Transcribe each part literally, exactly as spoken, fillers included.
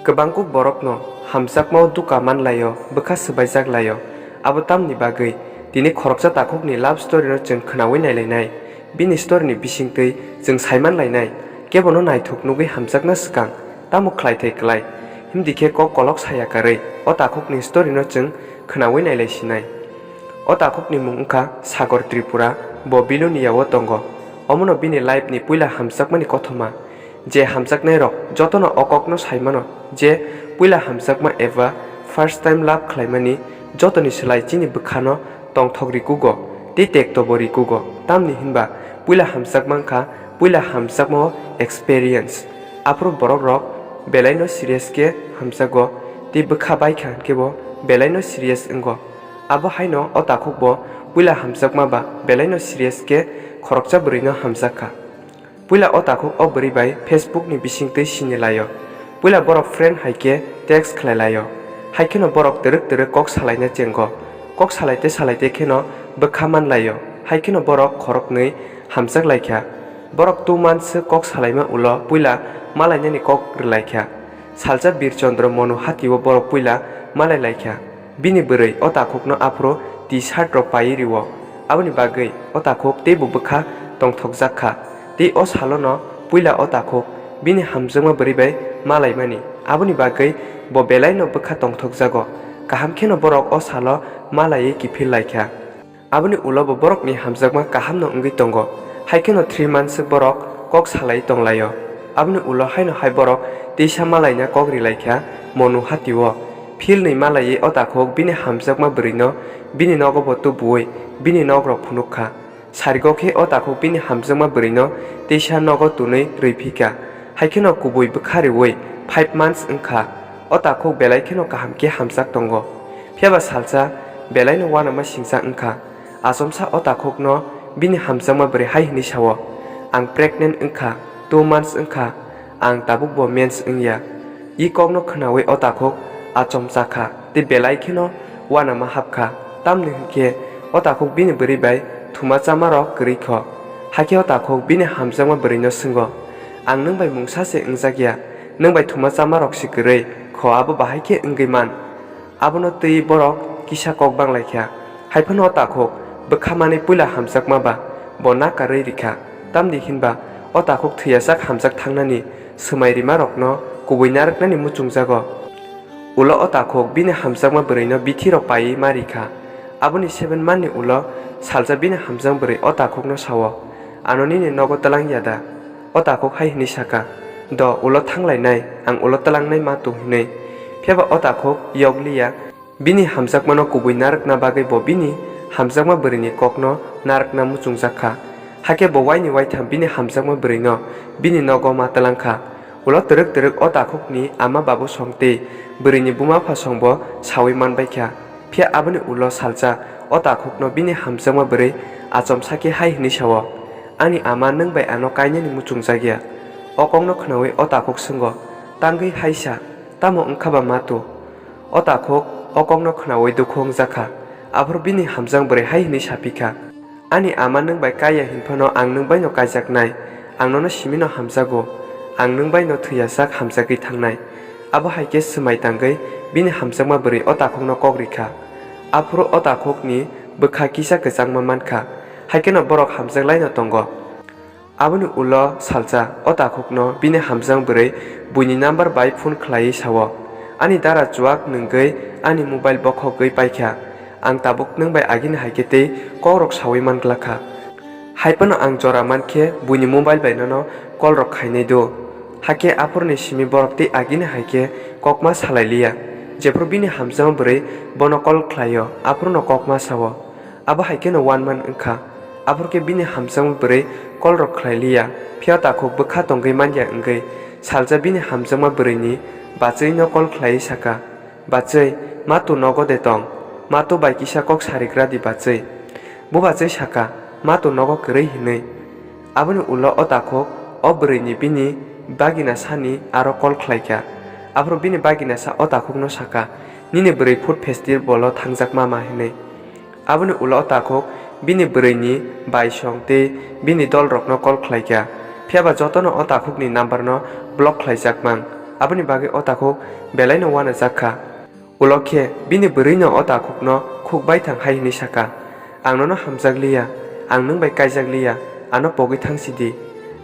Kwbangkuk borokno hamjakmao duka manlaio, bwkha swbaijak laio. Abo tamni bagwi tini khoroksa takhukni love story-no chwng khwnaui nailainai. Bini story-ni bisingtwi chwng saimanlainai, kebono naithok nugwi hamjakna swkang tamo khlaithai klai? Himdi khe kok kolok saya karwi o takhukni story-no chwng khwnaui nailaisinai. O takhukni mung wngkha Sagor Tripura, bo Bilonia-o tongo. Omono bini life-ni puila hamjakmani kothoma. Je hamjaknairok jotono o kokno saimano je puila hamjakma eba first time love khlaimani jotoni slai chini bwkhano tongthok rikugo tei tektobo rikugo, tamni hinba puila hamjakma wngkha puila hamjakmao experience. Aphuru borokrok belaino serious khe hamjago tei bwkha baikha hinkhe bo belaino serious wngo. Abo haino o takhukbo puila hamjakma ba belaino serious khe khoroksa bwrwino hamjakha. Puila o takhuk o bwrwi bai Facebook ni bisingtwi sini laio. Puila borok friend hai khe text khlai laio. Hai kheno borok twrwk twrwk kok salaina chengo. Kok salaite salaite kheno bwkha man laio. Hai kheno borok khoroknwi hamjak lai kha. Borok two months se kok salaima ulo puila malainani kok rwlai kha. Salsa Birchandra Monu hatio borok puila malai lai kha. Bini bwrwi o takhukno aphuru T-shirt rok paiwi rwo. Aboni bagwi o takhuk teibo bwkha tongthokjak kha. Tei o salono puila o takhuk bini hamjakma bwrwi bai malaimani. Aboni bagwi bo belaino bwkha tongthokjago. Kaham kheno borok o salo malaiwi kiphil lai kha. Aboni ulo bo borokni hamjakma kahamno wngwi tongo. Hai kheno three months borok kok salai tonglaio. Aboni ulo haino hai borok teisa malaina kok rilai kha Monu hatio. Philnwi malaiwi o takhuk bini hamjakma bwrwino bini nogo bo tubuwi bini nok rok phunuk kha. Sarigo khe o takhuk bini hamjakma bwrwino teisa nogo tunwi rwi phi kha. Hai kheno kubui bwkha riwi five months wng kha. O takhuk belai kheno kaham khe hamjak tongo. Phiya ba salsa belaino uanama singsa wng kha. Achomsa o takhukno bini hamjakma bwrwi hai hwnwi sao, "Ang pregnant wng kha, two months wng kha, ang tabukbo mens wng ya." I kokno khwnaui o takhuk achomsa kha tei belai kheno uanama hap kha. Tamni hwn khe o takhuk bini bwrwi bai thuma chamarok kwrwi kho. Hakhe o takhuk bini hamjakma bwrwino swngo, "Ang nwng bai mungsa se wngjak ya, nwng bai thuma chamarok se kwrwi kho, abo bahai khe wngwi man." Abono twi borok kisa kok bang lai kha. Hai phano o takhuk bwkha manwi puila hamjakma ba bo nakarwi rikha. Tamni hinba o takhuk thwiyasak hamjak thangnani swmai rimarokno kubui narwknani muchungjago. Ulo o takhuk bini hamjakma bwrwino bithi rok paiwi ma rikha. Aboni seven month ni ulo salsa bini hamjakma bwrwi o takhukno sao, "Ano nini nogo twlang ya da?" O takhuk hai hwnwi saka, "Do, ulo thang lainai, ang ulo tlangnai ma tong," hwnwi. Phiya ba o takhuk yokliya, bini hamjakmano kubui narwkna bagwi bo bini hamjakma bwrwini kokno narwkna muchungjak kha. Hakhe bo waini waitham bini hamjakma bwrwino bini nogo ma twlang kha. Ulo twrwk twrwk o takhukni ama babu song tei bwrwini buma pha songbo saui man bai kha. Phiya aboni ulo salsa o takhukno bini hamjakma bwrwi achomsa khe hai hwnwi sao, "Ani ama, nwng bai ano kainani muchungjak ya." O kokno khwnaui o takhuk swngo, "Tangwi hai sa, tamo wng kha ba ma tu?" O takhuk o kokno khwnaui dukhu wngjak kha. Aphuru bini hamjakma bwrwi hai hwnwi sa phi kha, "Ani ama nwng bai kaiya hin phano ang nwng baino kaijaknai, ang nono simino hamjago, ang nwng baino thwiyasak hamjagwi thangnai." Abo hai khe swmai tangwi bini hamjakma bwrwi o takhukno kok rikha. Aphuru o takhukni bwkha kisa kwchangma mankha, hai kheno borok hamjak laino tongo. Aboni ulo salsa o takhukno bini hamjakma bwrwi buini number bai phone khlaiwi sao, "Ani dara chuak nwngwi ani mobile bokhogwi paikha. Ang tabuk nwng bai agini hai khe tei kokrok saui man glak kha. Hai phano ang jora man khe buini mobile bai nono call rok khainai do." Hakhe aphuruni simi borok tei agini hai khe kokma salai liya. Jephuru bini hamjakma bwrwi bono call khlaio, aphuruno kokma sao. Abo hai kheno one month wng kha. Aphuru khe bini hamjakma bwrwi call rok khlai liya. Phiya takhuk bwkha tongwi man ya wngwi salsa bini hamjakma bwrwini bachwino call khlaiwi saka, "Bachwi, ma tu nogo de tong? Ma tu bai kisa kok sarigra di bachwi." Bo bachwi saka, "Ma tu nogo kwrwi," hinwi. Aboni ulo o takhuk o bwrwini bini bagina sani aro call khlai kha. Aphuru bini bagina sa o takhukno saka, "Nini bwrwi food festival-o thangjak mama," hinwi. Aboni ulo o takhuk bini bwrwini baisong tei bini dolrokno call khlai kha. Phiya ba jotono o takhukni number-no block khlaijak mang. Aboni bagwi o takhuk belaino uanajak kha. Ulo khe bini bwrwino o takhukno khuk baithang hai hwnwi sa kha, "Ang nono hamjak liya, ang nwng bai kaijak liya, ano pogwi thang si di.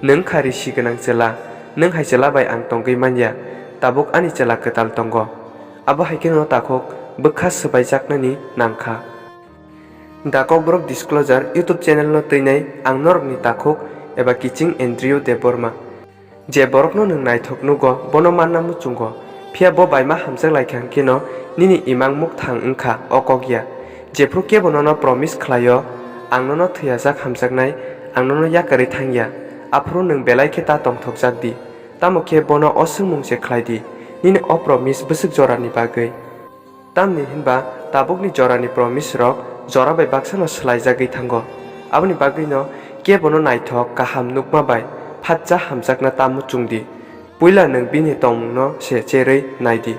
Nwng kha risi gwnang chwla, nwng hai chwla bai ang tongwi man ya, tabuk ani chwla kwtal tongo." Abo hai kheno o takhuk bwkha swbaijaknani nang kha. The Kokborok Disclosure YouTube channel no twinai ang norokni takhuk eba kiching Andrew Debbarma. Je borokno nwng naithok nugo, bono manna muchungo, phiya bo baima hamjak lai kha hwnkhe no nini imang mukthang wng kha o kok ya. Jephru kebo nono promise khlaio, "Ang nono thwiyajak hamjaknai, ang nono yakarwi thang ya," aphuru nwng belai khe ta tongthokjak di. Tamo khe bono o swngmung se khlai di, nini o promise bwswk jorani bagwi. Tamni hwnba tabukni jorani promise rok jora bai baksano swlaijagwi thango. Aboni bagwino kebono naithok kaham nukma bai phatsa hamjakna ta muchung di. Puila nwng bini tongmungno se cherwi nai di.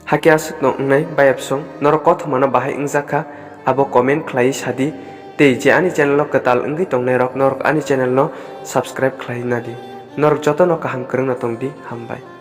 Hakhe aswkno wngnai bayapsong, norok kothomano bahai wngjak kha, abo comment khlaiwi sa di. Tei je ani channel o kwtal wngwi tongnai rok, norok ani channel no subscribe khlai na di. Norok jotono kaham kwrwngno tong di, hambai.